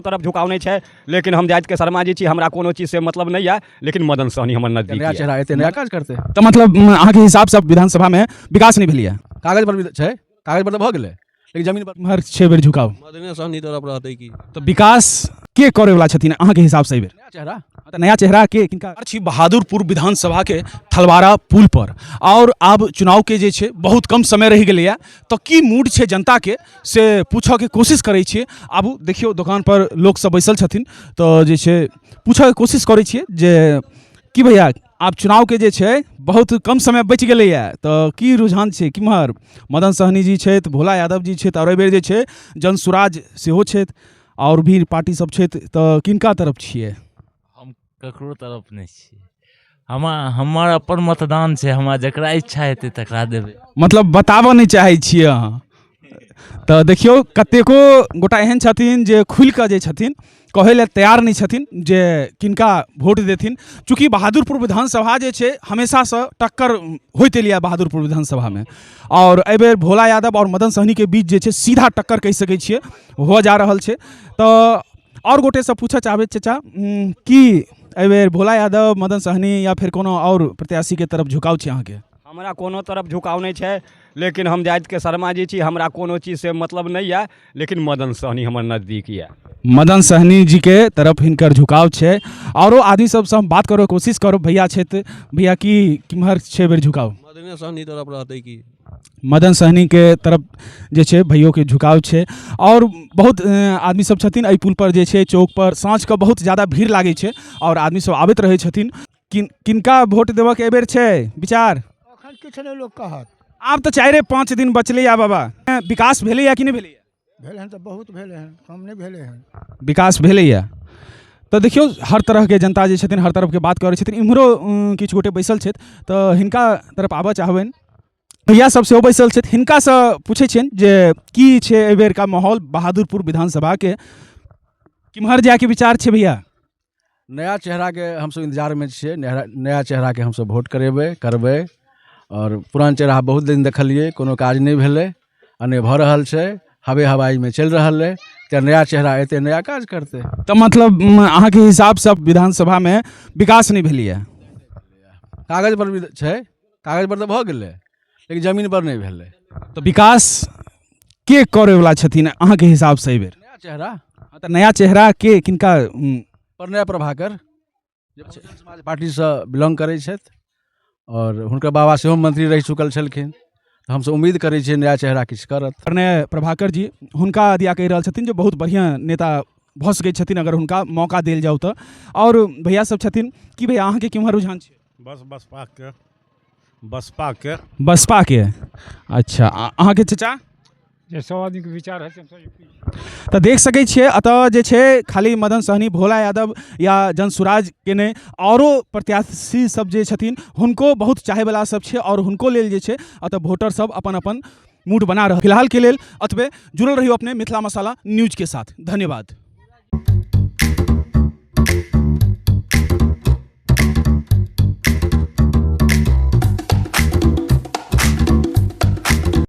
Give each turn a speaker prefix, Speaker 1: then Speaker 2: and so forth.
Speaker 1: तरफ झुकाव नहि छै, लेकिन हम जातिके शर्मा जी छी, हमरा कोनो चीजसँ मतलब नहि यऽ, लेकिन मदन सहनी हमर नजदीक
Speaker 2: नया
Speaker 1: यऽ।
Speaker 2: चेहरा एते नया काज करतै।
Speaker 3: तऽ मतलब अहाँके हिसाबसँ विधानसभामे विकास नहि भेलैए?
Speaker 2: कागज पर भी छै, कागज पर तऽ भऽ गेलै, लेकिन जमीन पर
Speaker 3: एम्हर छै बेर झुकाव।
Speaker 4: मदने सहनी तरफ रहतै की।
Speaker 3: तऽ विकास के करैवला छथिन अहाँके हिसाबसँ एहि बेर?
Speaker 2: नया चेहरा।
Speaker 3: तऽ नया चेहरा के किनका छी? बहादुरपुर विधानसभाके थलवारा पुल पर, आओर आब चुनावके जे छै बहुत कम समय रहि गेलैए, तऽ की मूड छै जनताके से पूछऽके कोशिश करै छियै। आबू देखियौ, दोकानपर लोकसब बैसल छथिन, तऽ जे छै पूछऽके कोशिश करै छियै जे की भैया, आब चुनावके जे छै बहुत कम समय बचि गेलैए, तऽ की रुझान छै किम्हर? मदन सहनी जी छथि, भोला यादव जी छथि, आओर एहिबेर जे छै जन सुराज सेहो छथि, आओर भी पार्टी सब छथि, तऽ किनका तरफ छियै?
Speaker 5: हम ककरो तरफ नहि छियै। हमर अपन मतदान छै, हमरा जकरा इच्छा हेतै तकरा देबै।
Speaker 3: मतलब बताबऽ नहि चाहै छियै अहाँ? तऽ देखियौ, कतेको गोटा एहन छथिन जे खुलि कऽ जे छथिन कहै लए तैयार नहि छथिन जे किनका वोट देथिन। चूँकि बहादुरपुर विधानसभा जे छै हमेशासँ टक्कर होइत एलैए बहादुरपुर विधानसभामे, आओर एहिबेर भोला यादव आओर मदन सहनीके बीच जे छै सीधा टक्कर कहि सकै छियै हुअ जा रहल छै। तऽ आओर गोटेसँ पूछऽ चाहबै, चचा, की एहिबेर भोला यादव, मदन सहनी या फेर कोनो आओर प्रत्याशीके तरफ झुकाव छै अहाँके?
Speaker 1: हमरा कोनो तरफ झुकाव नहि छै, लेकिन हम जातिके शर्मा जी छी, हमरा कोनो चीजसँ मतलब नहि यऽ, लेकिन मदन सहनी हमर नजदीक यऽ।
Speaker 3: मदन सहनी जीके तरफ हिनकर झुकाव छै। आओरो आदमी सबसँ हम बात करैके कोशिश करब। भैया छथि, भैया, की किम्हर छै बेर झुकाव?
Speaker 4: मदने सहनी तरफ रहतै की।
Speaker 3: मदन सहनीके तरफ जे छै भैयोके झुकाव छै। आओर बहुत आदमी सब छथिन एहि पुलपर, जे छै चौकपर साँझके बहुत ज्यादा भीड़ लागै छै आओर आदमी सब आबैत रहै छथिन। किनका वोट देबऽके एहिबेर छै विचार?
Speaker 6: एखन किछु नहि लोक कहत।
Speaker 3: आब तऽ 4-5 दिन बचलैया बाबा, विकास भेलैया कि नहि भेलैया?
Speaker 6: भेल हन तऽ बहुत भेलै हन, कम नहि भेलै हन।
Speaker 3: विकास भेलैया। तऽ देखियौ, हर तरहके जनता जे छथिन हर तरफके बात करै छथिन। इम्हरो किछु गोटे बैसल छथि, तऽ हिनका तरफ आबऽ चाहबनि। भैया सब सेहो बैसल छथि, हिनकासँ पूछै छियनि जे की छै एहिबेरका माहौल बहादुरपुर विधानसभाके, किम्हर जायके विचार छै भैया?
Speaker 2: नया चेहराके हमसभ इन्तजारमे छियै। नया चेहराके हमसभ वोट करेबै, करबै। आओर पुरान चेहरा बहुत दिन देखलियै, कोनो काज नहि भेलै आ नहि भऽ रहल छै, हवे हवाइमे चलि रहल अइ। तऽ नया चेहरा एतै, नया काज करतै।
Speaker 3: तऽ मतलब अहाँके हिसाबसँ विधानसभामे विकास नहि भेलैए?
Speaker 2: कागज पर भी छै, कागज पर तऽ भऽ गेलै, लेकिन जमीन पर नहि भेलै।
Speaker 3: तऽ विकास के करैवला छथिन अहाँके हिसाबसँ एहिबेर?
Speaker 2: नया चेहरा।
Speaker 3: तऽ नया चेहरा के किनका?
Speaker 2: प्रणय प्रभाकर, जे बहुजन समाज पार्टीसँ बिलोंग करै छथि आओर हुनकर बाबा सेहो मंत्री रहि चुकल छलखिन, तऽ हमसब उम्मीद करै छियै नया चेहरा किछु करत।
Speaker 3: प्रणय प्रभाकर जी हुनका दिया कहि रहल छथिन जे बहुत बढ़िआँ नेता भऽ सकै छथिन अगर हुनका मौका देल जाउ तऽ। आओर भैया सब छथिन, की भैया, अहाँके केम्हर रुझान छै?
Speaker 7: बस बसपा के, बसपा के।
Speaker 3: बसपा के, अच्छा। अहाँके चचा?
Speaker 8: जे सब आदमीके विचार हइ से हमसब यूपी।
Speaker 3: तऽ देख सकै छियै, एतऽ जे छै खाली मदन सहनी, भोला यादव या जन सुराजके नहि, आओरो प्रत्याशी सब जे छथिन हुनको बहुत चाहैवला सब छै, आओर हुनको लेल जे छै एतऽ वोटर सब अपन अपन मूड बना रहल। फिलहालके लेल एतबे। जुड़ल रहियौ अपने मिथिला मसाला न्यूजके साथ। धन्यवाद।